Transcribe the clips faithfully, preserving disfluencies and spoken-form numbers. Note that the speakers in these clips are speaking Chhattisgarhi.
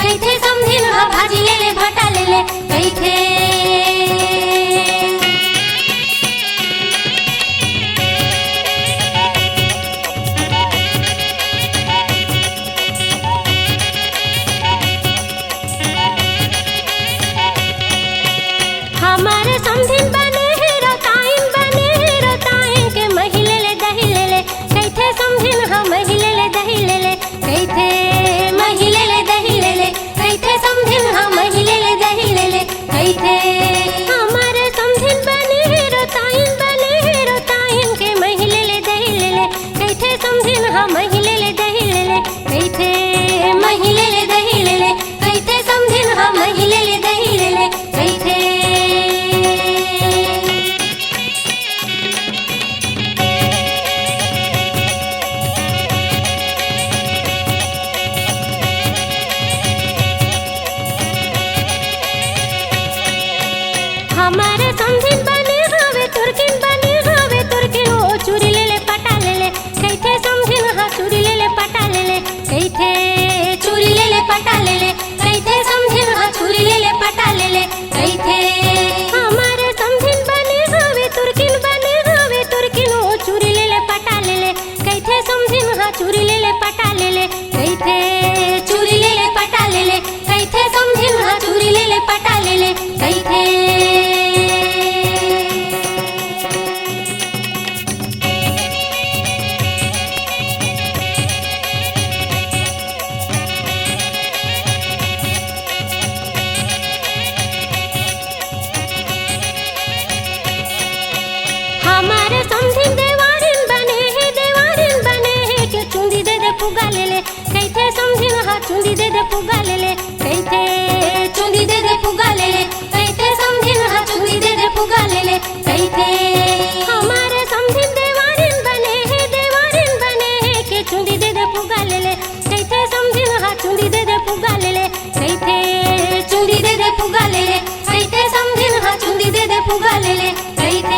कहिथे समधिन हा भाजी ले ले, भाटा ले ले, कहिथे। हमर समधिन बने हे रताइन, बने हे रताइन के मही ले ले, दही ले ले, कहिथे समधिन हा मही ले ले, दही ले ले, कहिथे मही ले ले, दही ले ले, कहिथे समधिन हा मही ले ले, दही ले ले, कहिथे। हमर समधिन बने हे रताइन, बने हे रताइन के मही ले ले, दही ले ले, कहिथे समधिन हा मही ले ले, दही ले ले, कहिथे मही ले ले, दही ले ले, कहिथे समधिन हा मही ले ले, दही ले ले, कहिथे। हमर समधिन बने हवे तुर्किन, बने हवे तुर्किन, ओ चूरी ले ले, पटा ले ले, कहिथे समधिन हा चूरी ले ले, पटा ले ले, कहिथे चूरी ले ले, पटा ले ले, कहिथे समधिन हा चूरी ले ले, पटा ले ले, कहिथे। हमर समधिन बने हवे तुर्किन, बने हवे तुर्किन, ओ चूरी ले ले, पटा ले ले, कहिथे समधिन हा चूरी ले ले, पटा ले ले, कहिथे चूरी ले ले, पटा ले ले, कहिथे समधिन हा चूरी ले ले, पटा ले ले, कहिथे। हमर समधिन देवारिन बने हे, देवारिन बने हे के चुंदी दे दे फुग्गा ले ले, कहिथे समधिन हा चुंदी दे दे फुग्गा ले ले, कहिथे चुंदी दे दे फुग्गा ले ले, कहिथे समधिन हा चुंदी दे दे फुग्गा ले ले, कहिथे। हमर समधिन देवारिन बने हे, देवारिन बने हे के चुंदी दे दे फुग्गा ले ले, कहिथे समधिन हा चुंदी दे दे फुग्गा ले ले, कहिथे चुंदी दे दे फुग्गा ले ले, कहिथे समधिन हा चुंदी दे दे फुग्गा ले ले, कहिथे।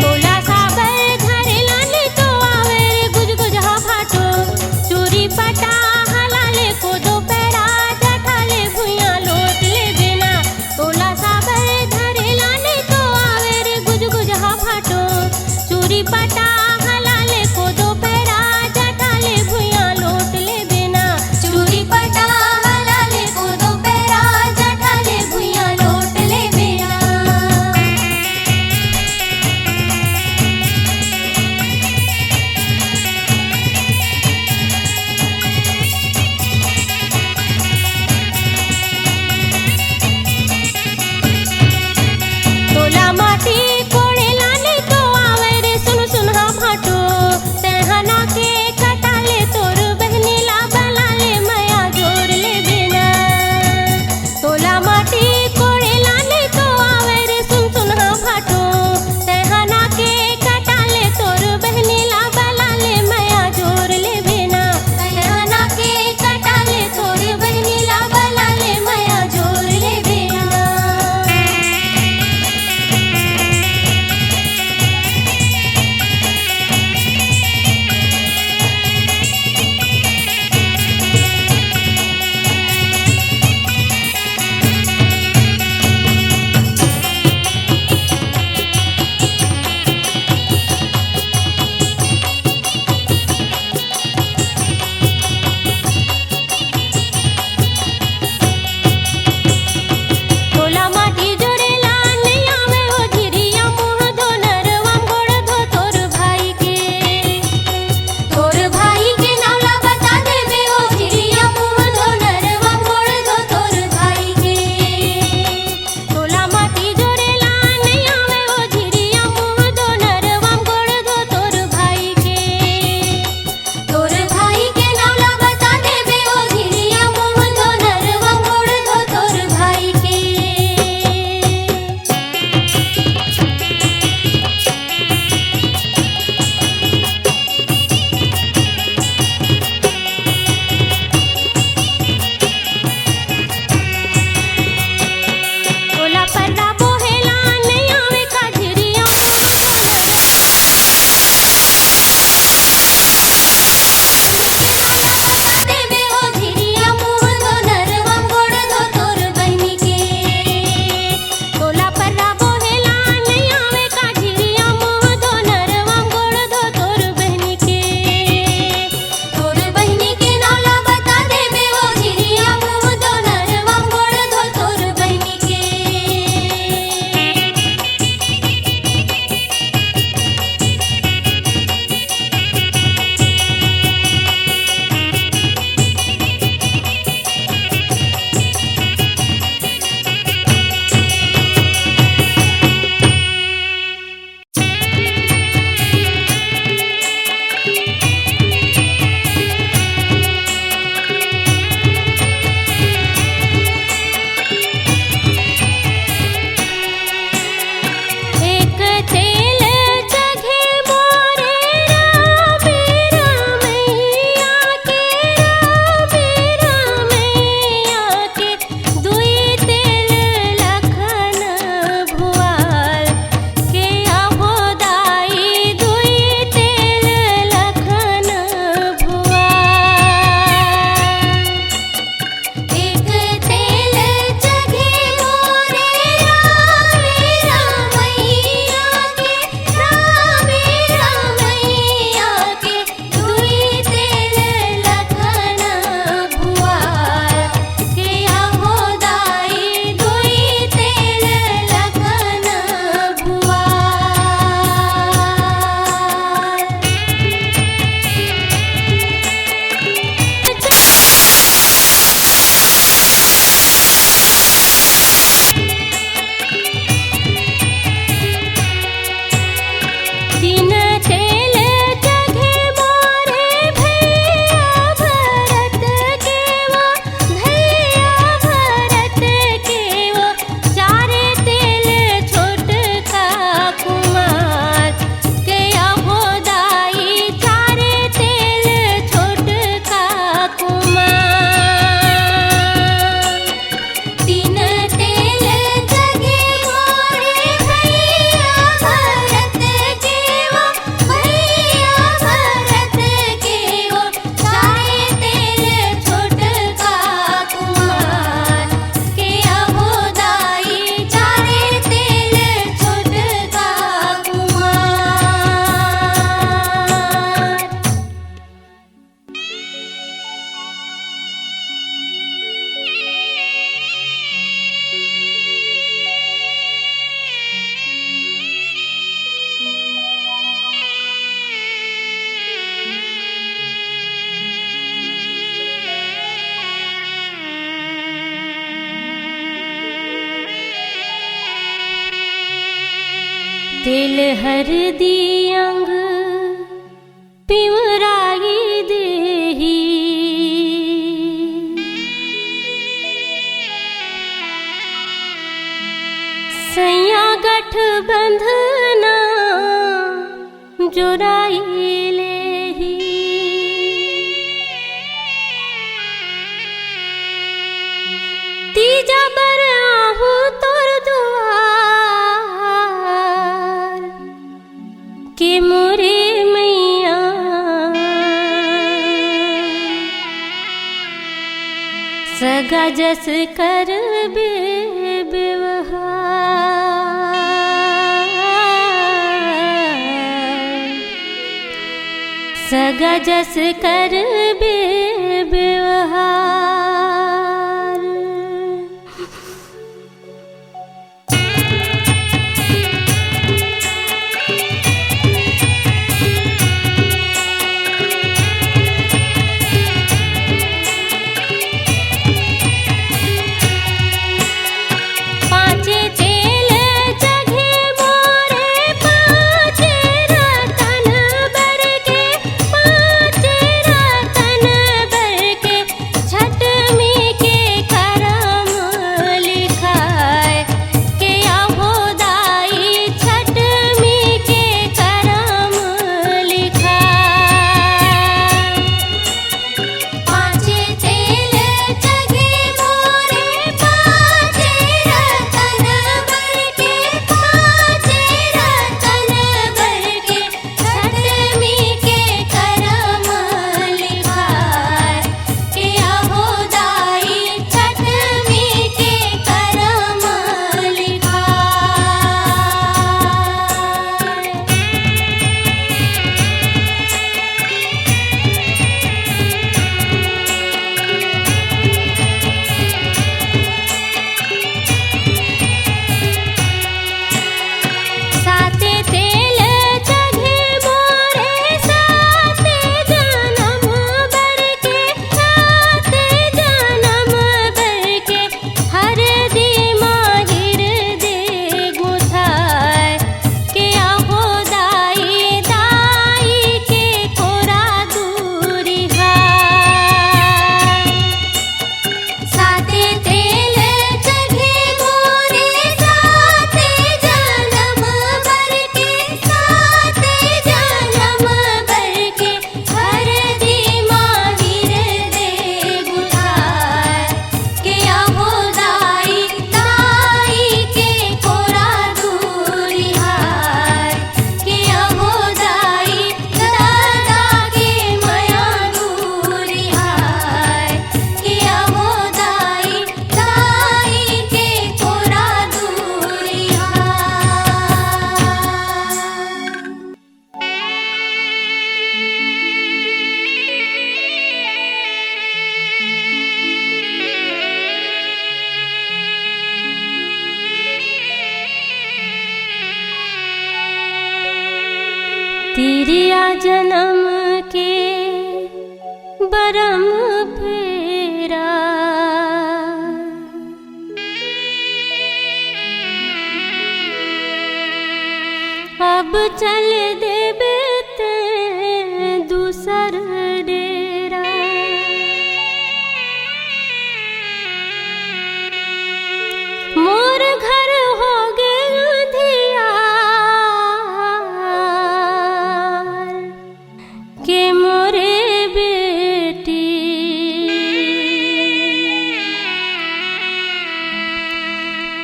तोला साबर धरे लाने तो आवे रे गुज गुज हा भाटो। चूरी पटा हलाले कोदो पैरा जठाले भुइयां लोट लेबे ना। तोला साबर धरे लाने तो आवे रे गुज गुज हा भाटो। चूरी पटा हलाले कोदो पैरा जठाले भुइयां लोट लेबे ना। चूरी पटा हलाले कोदो पैरा जठाले भुइयां लोट लेबे ना। तेल हरदी अंग पिंवराई देही। सैया गठबंधना जोराई लेही। तीजा बर आहूँ तोर दुआर के मोरे मैया, सगा जस करबे बेवहार, सगा जस करबे बेवहार। पाँचे तेल चघे मोरे, पाँचे रतन बर के, पाँचे रतन बर के, छठमी के करम लिखाय, के आहो दाई छठमी के करम लिखाय। पाँचे तेल चघे मोरे, पाँचे रतन बर के, पाँचे रतन बर के, छठमी के करम लिखाय, के आहो दाई छठमी के करम लिखाय। साते तेल चघे मोरे, साते जनम बर के, साते जनम बर के, हरदी माहिर दे गुथाय, के आहो दाई, दाई के कोरा दूरिहाय। साते तेल चघे मोरे, साते जनम बर के, साते जनम बर के, हरदी माहिर दे गुथाय, के आहो दाई, दाई के कोरा दूरिहाय, के आहो दाई, दादा के मया दूरिहाय, के आहो दाई, दाई के कोरा दूरिहाय। तिरिया जनम के बरम फेरा। अब चल देबे ते दूसर डेरा। मोर घर हो गे अंधियार के मोरे बेटी,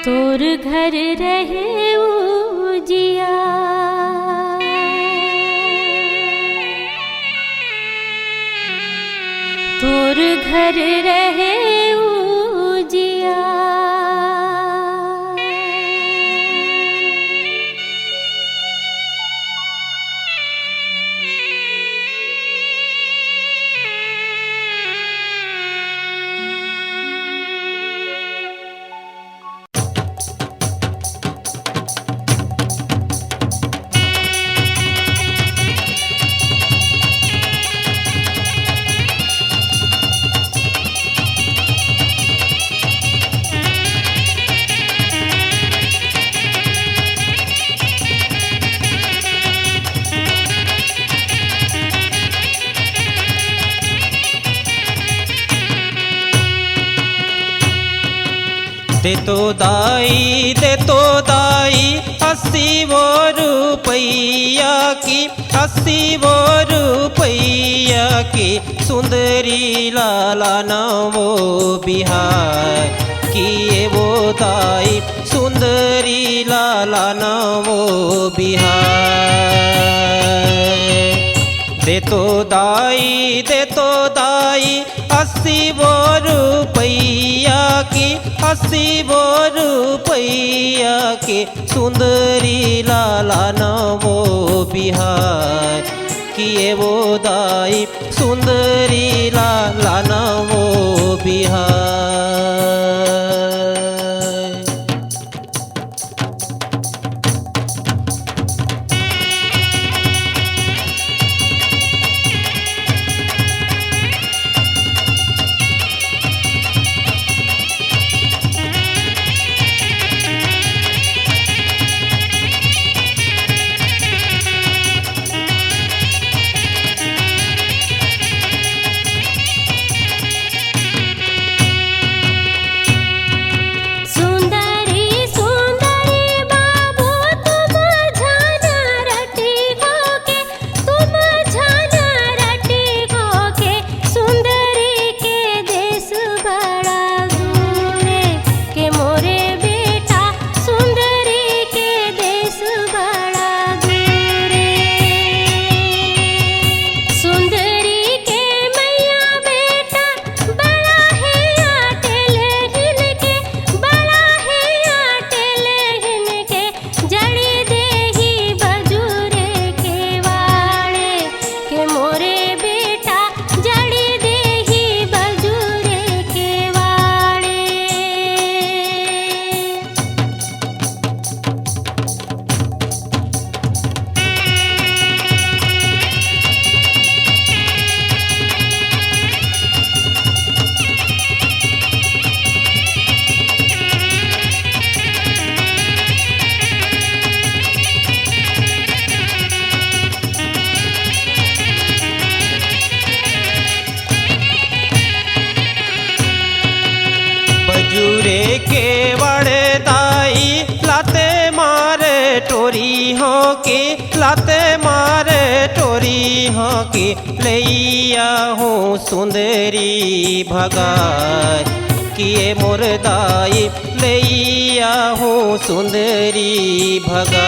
तोर घर रहे उजियार, तोर घर रहे उजियार। दे तो दाई, दे तो दाई, अस्सी वो रुपैया की, अस्सी वो रुपैया की सुंदरी लाला ना वो बिहार की, ये वो दाई सुंदरी लाला ना वो बिहार। दे तो दाई, दे तो दाई, अस्सी वो रुपैया की, अस्सी वो रुपैया की सुंदरी लाला ना वो बिहार की, ये वो दाई सुंदरी लाला ना वो बिहार। सुंदरी सुंदरी बाबू तुम झन रटी हो के, तुम झन रटी हो के, सुंदरी के देश बड़ा दूर के मोरे बेटा, सुंदरी के देश बड़ा दूर। सुंदरी के मैया बेटा बड़ा हे अटेल हिनके, बड़ा हे अटेल हिनके, जड़ी देही बजुरे के वाड़े के मोरे बेटा, जड़ी देही बजुरे के वाड़े। बजुरे के वाड़े दाई, लाते मारे टोरी हो के, लाते मारे टोरी हो के, लैया हूँ सुंदरी भगाय, कि ये मोर दाई लैया हूँ सुंदरी भगाय।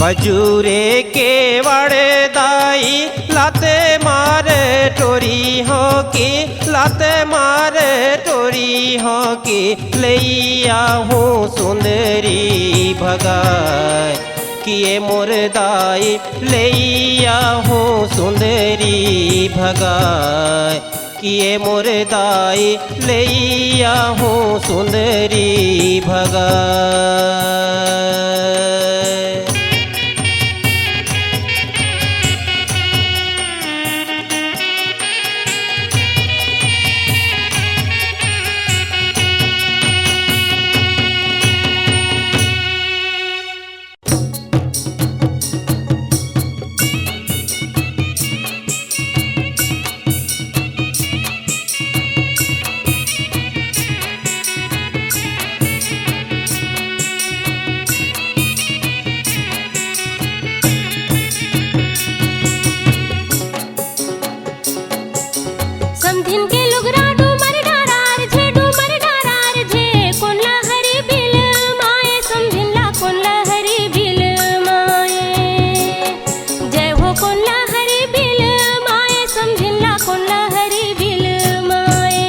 बजुरे के वाड़े दाई, लाते मारे टोरी हो के, लाते मारे टोरी हो के, लैया हूँ सुंदरी भगाय, कि ये मोर दाई लैया हूँ सुंदरी भगाय, कि ये मोर दाई लैया हूँ सुंदरी भगाय। समधिन के लुगरा डूमर डारार झे, डूमर डारार झे, कोन ला हरी बिल माए, समधिन ला कोन ला हरी बिल माए। जय हो कोन ला हरी बिल माए, समधिन ला कोन ला हरी बिल माए।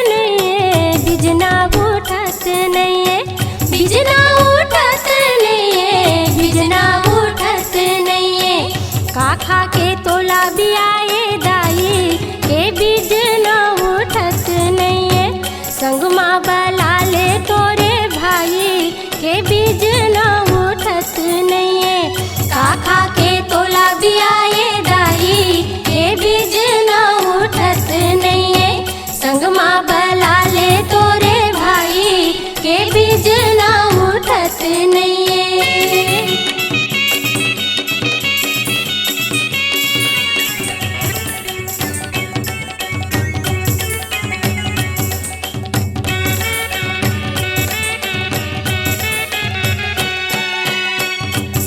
नइये, बिजना उठत नइये, बिजना उठत नइये, बिजना उठत नइये। का खा के तोला बियाए दाई, के बिजना उठत नइये। संग मा बला ले तोरे भाई, के बिजना उठत नइये। का खा के तोला बियाए दाई, के बिजना उठत नइये। संग मा बला ले तोरे भाई, के बिजना उठत नइये।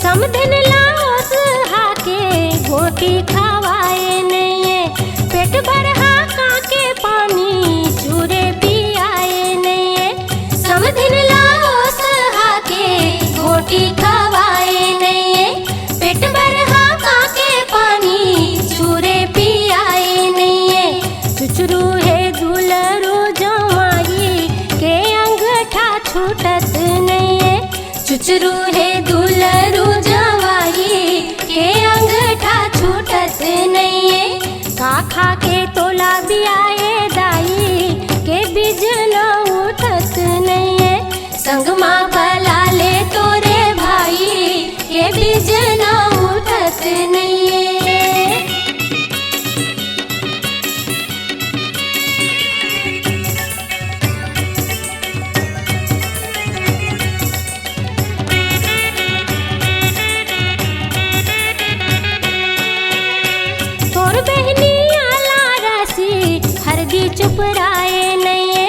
समधिन ला ओसहा के गोटी खवाए नइये, पेट भर हाका के पानी चूरे पियाए नइये। समधिन ला ओसहा के गोटी खवाए नइये, पेट भर हाका के पानी चूरे पियाए नइये। चुचरू हे दुलरू जमाई, के अंगठा छूटत नइये। चुचरू हे दुलरू जमाई, के अंगठा छूटत नइये। का खा के तोला बियाए दाई, के बिजना उठत नइये। संग मा बला ले तोरे भाई, के बिजना उठत नइये। तोर बहिनी आला रसी हरदी चुपराए नइये,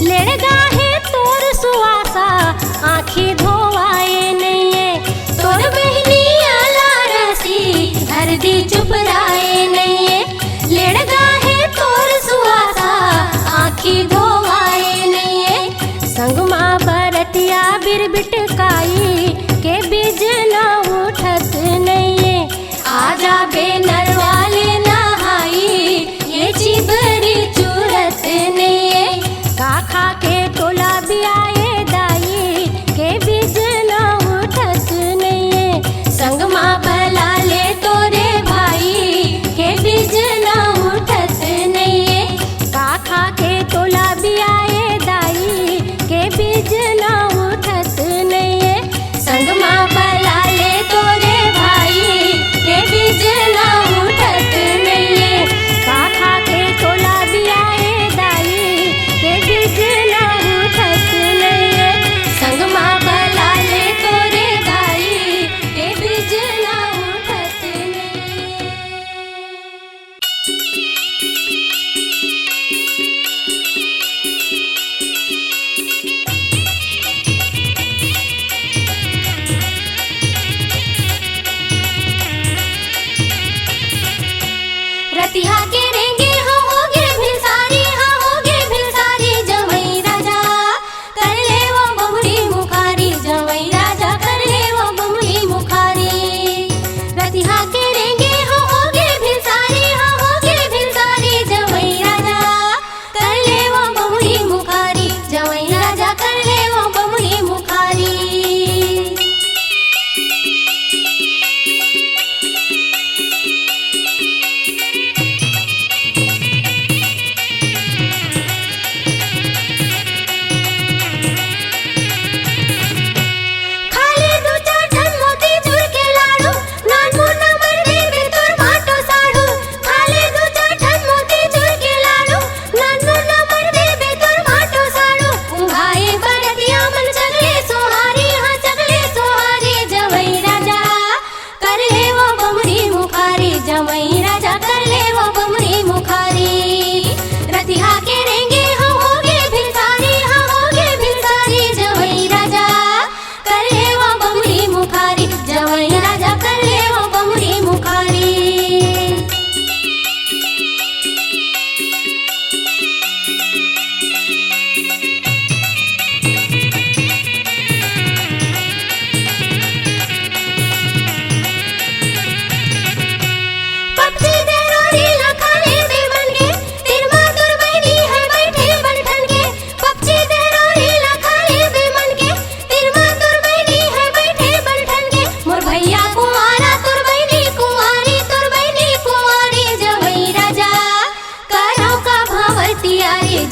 लेड़गा हे तोर सुवासा आँखी धोवाए नइये। तोर बहिनी आला रसी हरदी चुपराए नइये, लेड़गा हे तोर सुवासा आँखी धोवाए नइये। संग मा बरतिया बिरबिटकाई, के बिजना उठत नइये। आजा बेनर वाले नहाई, ये चिबरी चूरत नइये।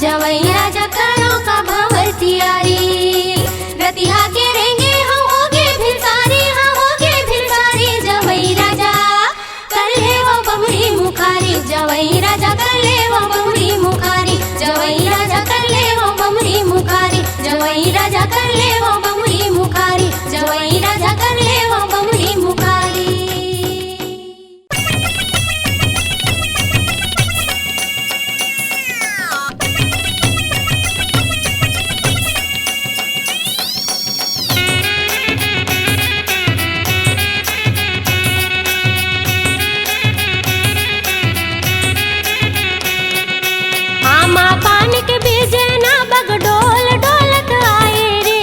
जवई राजा करो का भावर तियारी, रतिहा के रेंगे हो होगे भिनसारी, हाँ होगे भिनसारी। जवई राजा कर ले वो बमरी मुखारी, जवई राजा कर ले वो बमरी मुखारी, जवई राजा कर ले वो बमरी मुखारी, जवई राजा कर ले वो बमरी मुखारी, जवई राजा कर ले वो बमरी मुखारी। आमा पान के बीजे ना बगडोल डोलत आए रे,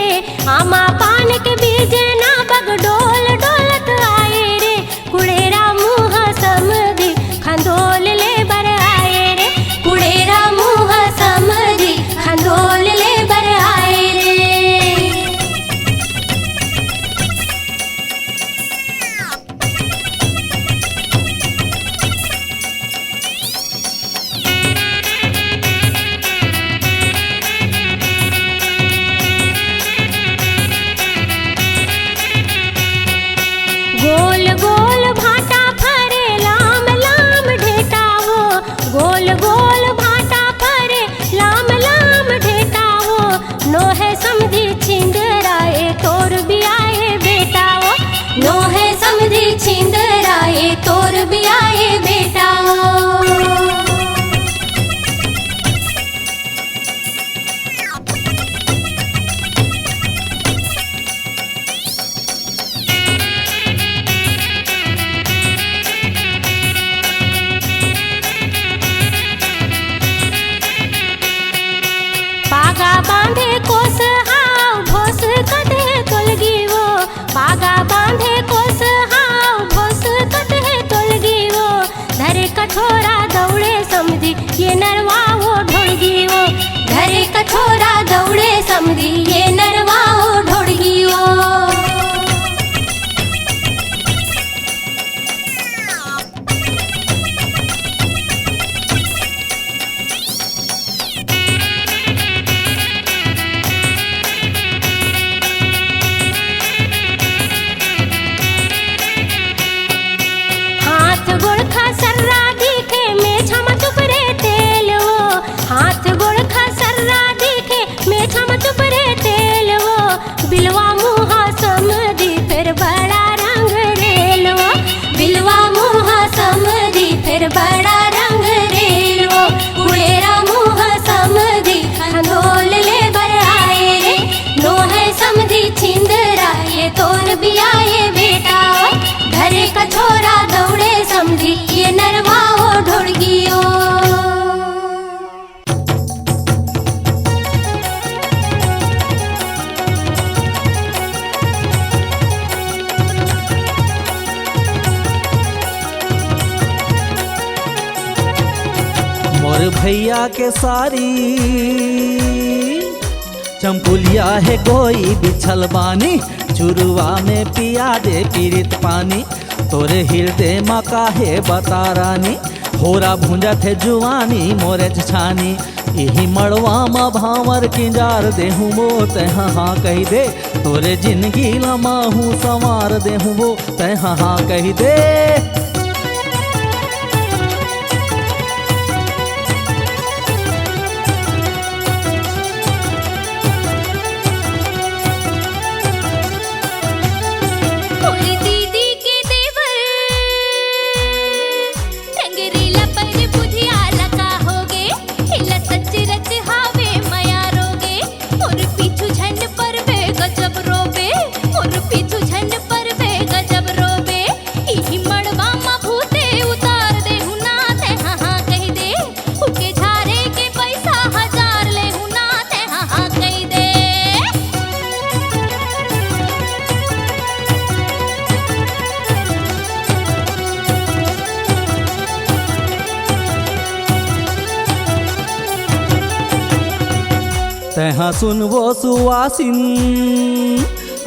आमा पान के बीजे ना बगडोल डोलत आए रे। कुड़ेरा मुँह समधी खंदोल ले बर आए रे, कुड़ेरा मुँह समधी खंदोल ले बर आए रे। गोल गोल भाटा फरे लाम लाम ढेटावो, गोल गोल भाटा फरे लाम लाम ढेटावो। नोहे समधी छिंदराए तोर बियाए बेटाओ, नोहे समधी छिंदराए तोर बियाए बेटाओ। पागा बांधे कोस हाव भोस कते तोलगी वो, पागा बांधे कोस हाव भोस कते तोलगी वो। धरे कछोरा दौड़े समधी ये नरवा वो ढोड़गी वो, धरे कछोरा दौड़े समधी ये नरवा वो ढोड़गी वो। हाथ गोड़ खसर्रा दिखे, मेछा म चुपरे तेल वो। हाथ गोड़ खसर्रा दिखे, मेछा म चुपरे तेल वो। बिलवा मुँहा समधी फेर बड़ा रंग रेल वो। बिलवा मुँहा समधी फेर बड़ा रंग रेल वो। कुड़ेरा मुँहा समधी खंदोल ले बर आए रे। नोहे समधी छिंदराए तोर बियाए बेटा। घरे कछोरा दौड़े समधी ये नरवा वो ढोड़गी वो। मोर भैया के सारी चंपुलिया हे गोई बिछल बानी, चुरुआ में पिया दे पीरित पानी। तोरे हिरदे म काहे बता रानी, होरा भूंजत हे जुवानी मोरे छछानी। इही मड़वा म भांवर किंजार देहूं वो, तैं हाँ कहि दे। तोरे जिनगी ल महूं संवार देहूं वो, तैं हाँ कहि दे। मोरी दीदी के देवर, रंगरेला पर बुधिया लगा होगे, एला सच रच हावे मया रोगे। मोर पीछू झन परबे गजब रोबे, मोर पीछू झन परबे गजब रोबे। इही मड़वा म भूते उतार देहूं ना, तैं हाँ हाँ कहि दे। उके झारे के पइसा हजार लेहूं ना, तैं हाँ हाँ कहि दे। तैं हाँ सुन वो सुवासिन,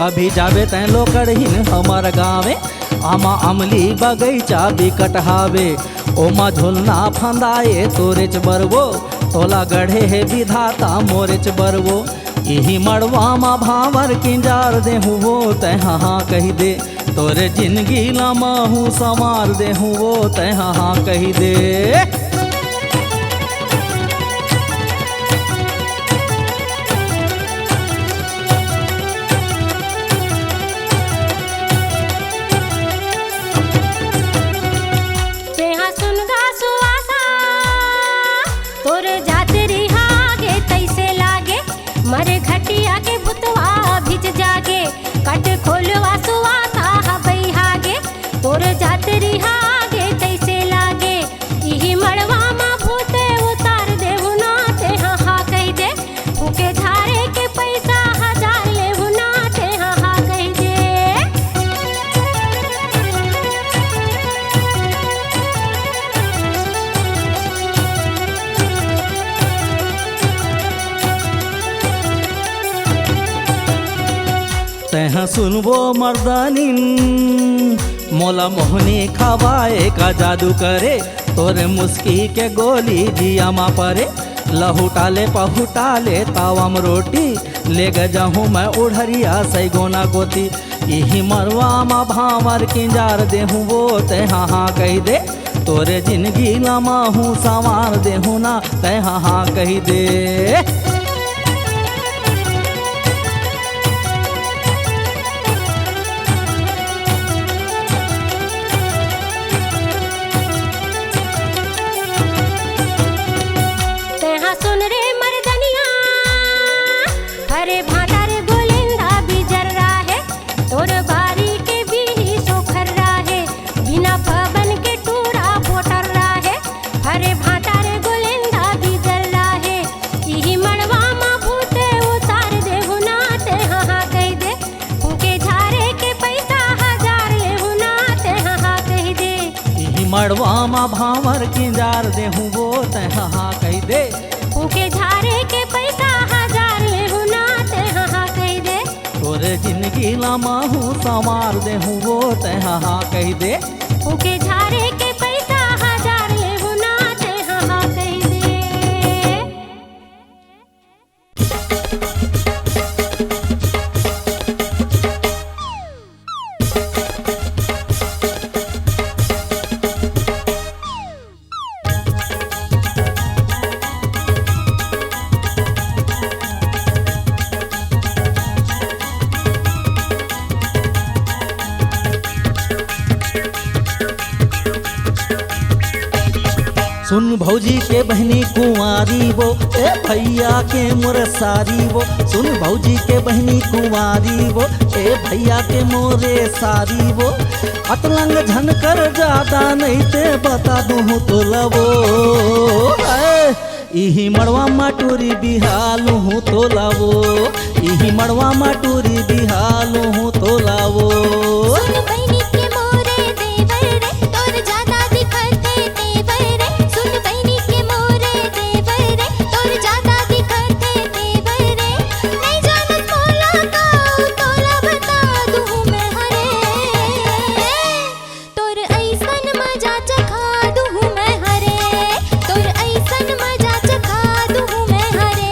अभी जाबे तैं लोकड़हिन हमर गाँवे। आमा अमली बगैचा बिकट हावे, ओमा झोलना फंदाए तोरेच बर वो। तोला गढ़े हे विधाता मोरेच बर वो, इही मड़वा म भांवर किंजार देहूं वो, तैं हाँ हाँ कहि दे। तोरे जिनगी ला महूं संवार देहूं वो, तैं हाँ हाँ कहि दे। तेहा सुन गा सुवासा, तोर जात रिहा गे तैसे लागे, मरे घटिया के भुतवा भिज जागे, कट खोलवा सुवासा हबई हागे, तोर जात रिहा गे तैसे लागे, इही मड़वा म भूते उतार देहु ना, तेहा हा कहि दे। फूके झारे के पैसा हजार लेहु ना, तेहा हा कहि दे। तेहा सुनबो मर्दानिन, मोला मोहनी खवाए का जादू करे, तोरे मुस्की के गोली जिया मा परे, लहुटा ले पहुटा ले तावा म रोटी, लेग जाहूं मैं उढ़रिया सैगोना कोती, इही मड़वा म भांवर किंजार देहूं वो, तैं हाँ हाँ कहि दे। तोरे जिनगी ला महूं संवार देहूं ना, तैं हाँ हाँ कहि दे। तेहा सुन रे मर्दनिया, फरे भांटा रे गोलेंदा बिजर राहे, तोर बारी के बीड़ी सोखर राहे, बिना पवन के टूरा पोटर राहे, फरे भांटा रे गोलेंदा बिजर राहे, इही मड़वा म भूते उतार देहु ना, तेहा हा कहि दे। फूके झारे के पैसा हजार लेहु ना, तेहा हा कहि दे। इही मड़वा म भांवर किंजार देहु वो, तेहा हा कहि दे। फूके झारे के पैसा हजार लेहु ना, तेहा हा कहि दे। तोरे जिनगी ला महूं संवार देहु वो, तेहा हा कहि दे। फूके झारे के पैसा हजार लेहु ना, तेहा हा कहि दे। सुन भौजी के बहिनी कुंवारी वो, ए भैया के मोर सारी वो। सुन भौजी के बहिनी कुंवारी वो, ए भैया के मोरे सारी वो। अतलंग झन कर जादा नइ ते बता दूहूं तोला वो। ए, इही मड़वा म टूरी बिहा लूहूं तोला वो, इही मड़वा म टूरी बिहा लूहूं तोला वो। सुन बहिनी के मोरे देवर रे, तोर जादा दिखत हे तेवर रे। सुन बहिनी के मोरे देवर रे, तोर जादा दिखत हे तेवर रे। नइ जानस मोला काऊ, तोला बता दूहूं मैं हरे। तोर अइसन मजा चखा दूहूं मैं हरे, तोर अइसन मजा चखा दूहूं मैं हरे।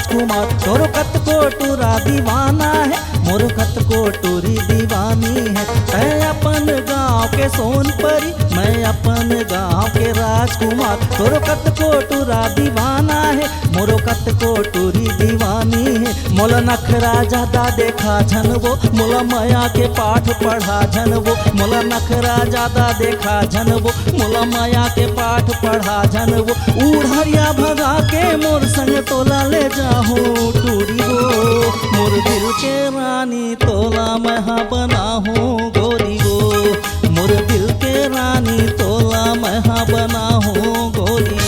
कुमार, तोरो कतको टूरा दीवाना हे, मोरो कतको टूरी दीवानी हे। तैं अपन गाँव के सोन परी, मैं अपन गाँव के राजकुमार। तोरो कतको टूरा दीवाना हे, मोरो कतको टूरी दीवानी हे। मोला नखरा जादा देखा झन वो, मोला मया के पाठ पढ़ा झन वो, मोला नखरा जादा देखा झन वो, मोला मया के पाठ पढ़ा झन वो। उड़हरिया भगा के मोर संग तोला ले जाहूँ टूरी वो, मोर दिल के रानी तोला मैं हा बनाहूँ गोरी वो, मोर दिल के रानी तोला मैं हा बनाहूँ गोरी वो।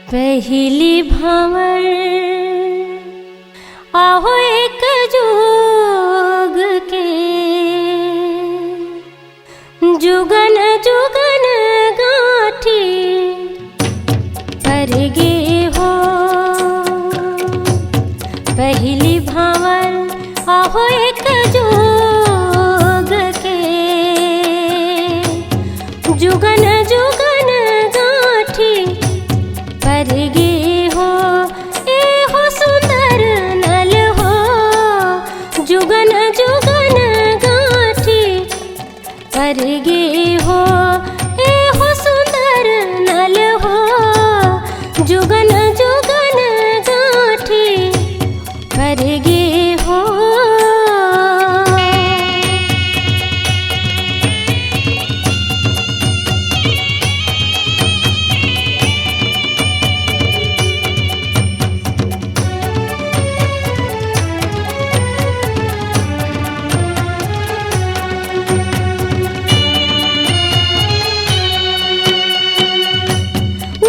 पहिली भंवर आहो एक जुग के, जुगन जुगन गांठी परगे हो। पहिली भंवर आहो एक जुग के, जुगन जुगन गांठी परगे हो। ए हो सुंदर नल हो, जुगन जुगन गांठी परगे हो। ए हो सुंदर नल हो, जुगन जुगन गांठी परगे हो।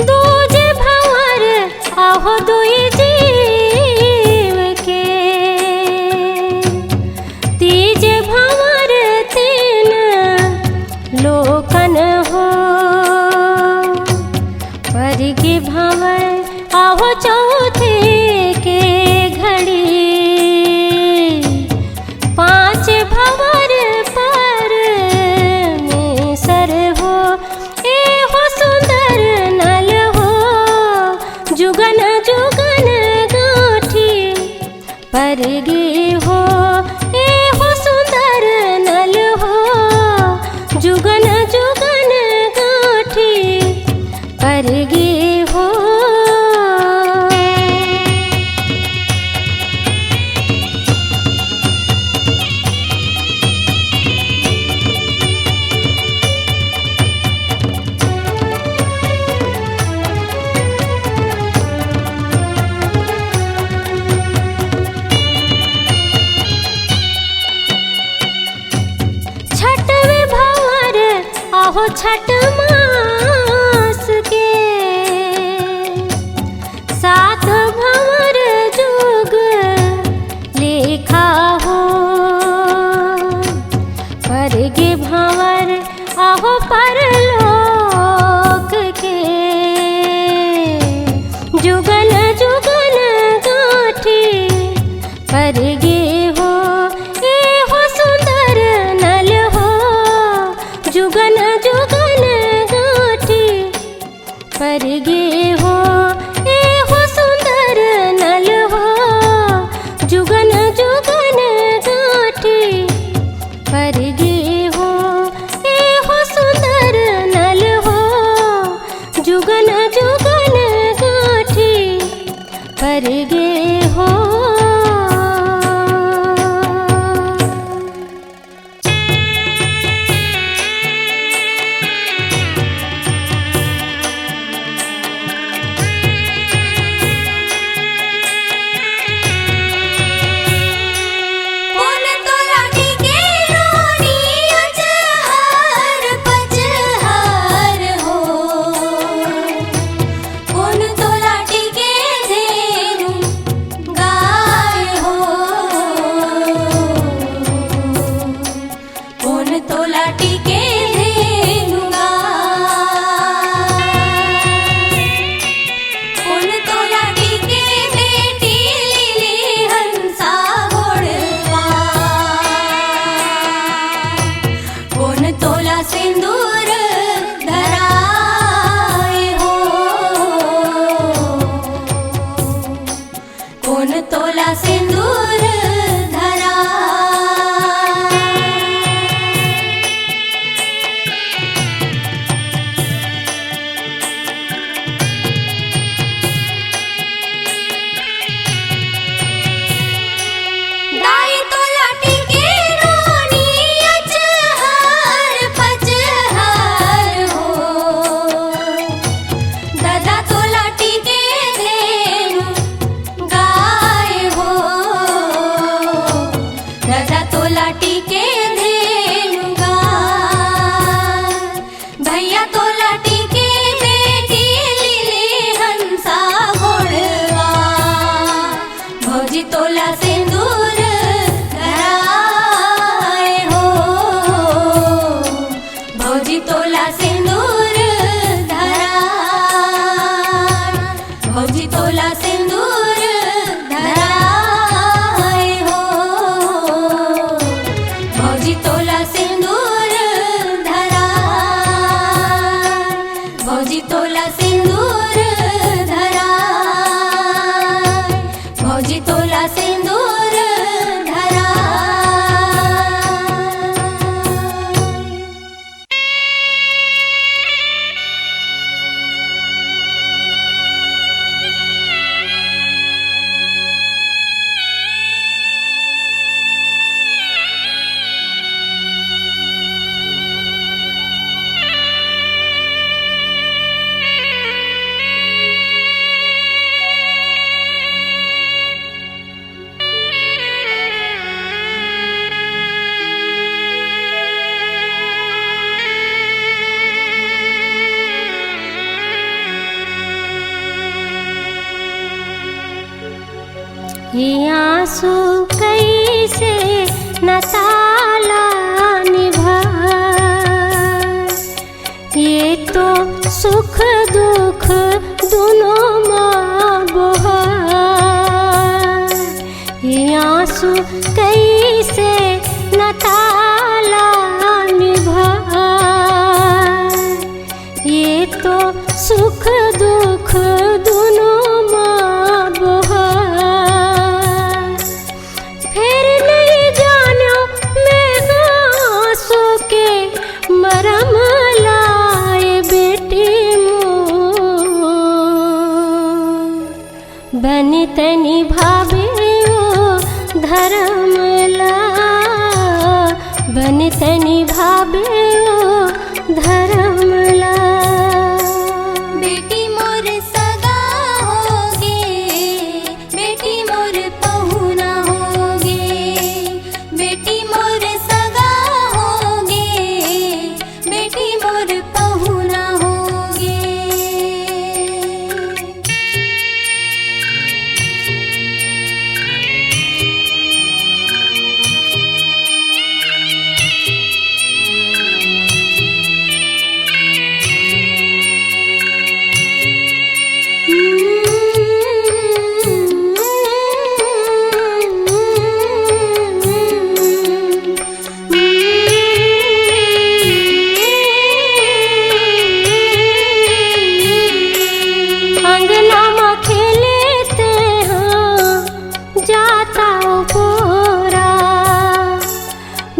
दूजे भंवर आहो दुई जीव के, तीजे भंवर तीन लोकन हो। परगे भंवर आहो चौथे के घड़ी, पांच भंवर परमेसर हो। ए हो सुंदर नल हो, जुगन जुगन गांठी परगे हो। ए हो सुंदर नल हो, जुगन जुगन गांठी परगे हो। छठवे भंवर आहो छठ मास के, सात भंवर जुग लेखा हो। परगे भंवर आहो परलोक के, जुगन जुगन गांठी परगे हो। ए हो सुंदर नल हो, जुगन जुगन गांठी परगे हो। ए हो सुंदर नल हो, जुगन जुगन गांठी परगे हो। ए हो सुंदर नल हो, जुगन जुगन गांठी परगे हो। तोला सिंदूर धरा, भौजी तोला सिंदूर धराए हो, भौजी तोला सिंदूर धरा, भौजी तोला सिंदूर धरा, भौजी तोला सिंदूर धरा। ये आंसू कैसे न ताला निभा, ये तो सुख दुख दुनों मा बोहा। ये आंसू कैसे न ताला निभा, ये तो सुख दुख दुनों मा बोहा। फेर नइ जान्यों मैं आंसू के मरम ला ए बेटी मोर। बने तैं निभाबे ओ धरम ला, बने तैं निभाबे ओ धरम ला। बेटी मोर सगा होगे, बेटी मोर पहुना होगे, बेटी मोर सगा होगे, बेटी मोर पहुना होगे। अंगना म खेले तेहा जाता ओ पोरा,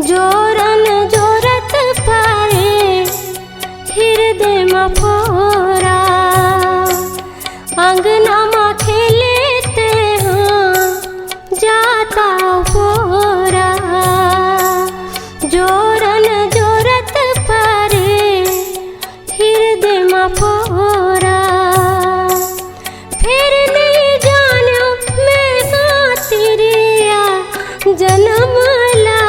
जोरन जोरत परे हिरदे म फोरा। अंगना म खेले तेहा जाता ओ पोरा, जोरन जोरत परे हिरदे म फोरा। फेर नइ जान्यों मैं हा तिरिया जनम ला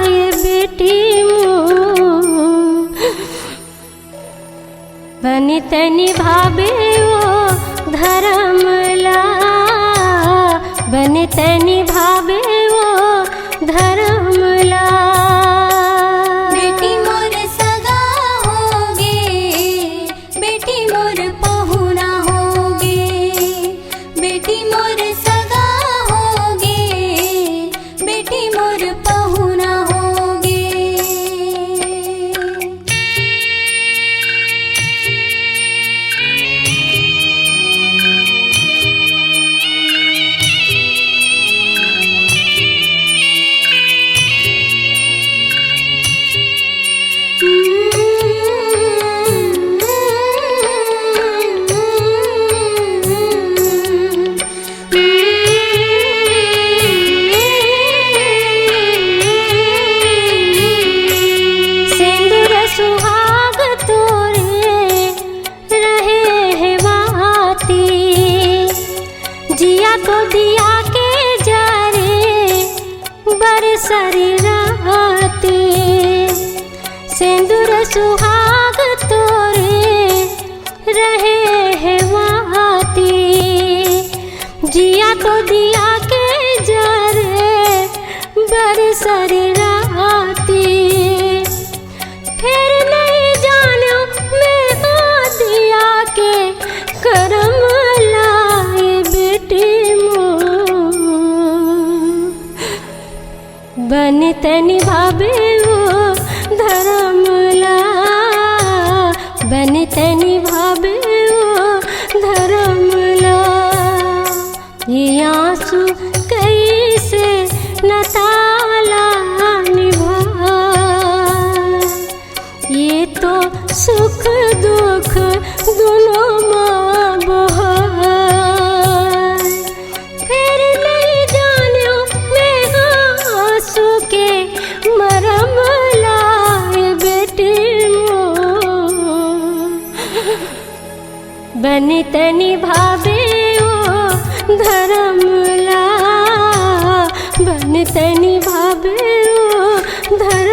ए बेटी मोर। बने तैं निभाबे ओ धरम ला, बने तैं निभाबे ओ धरम ला। बेटी मोर सगा होगे, बेटी मोर पहुना होगे, बेटी मोर सगा होगे, बेटी मोर पहुना होगे। सुख दुख दुनो मा बोहाय। फेर नइ जानेंव मेंहा आँसू के मरम ला, ए बेटी मोर। बने तनी भावे ओ धरम ला, बने तनी भावे ओ धरम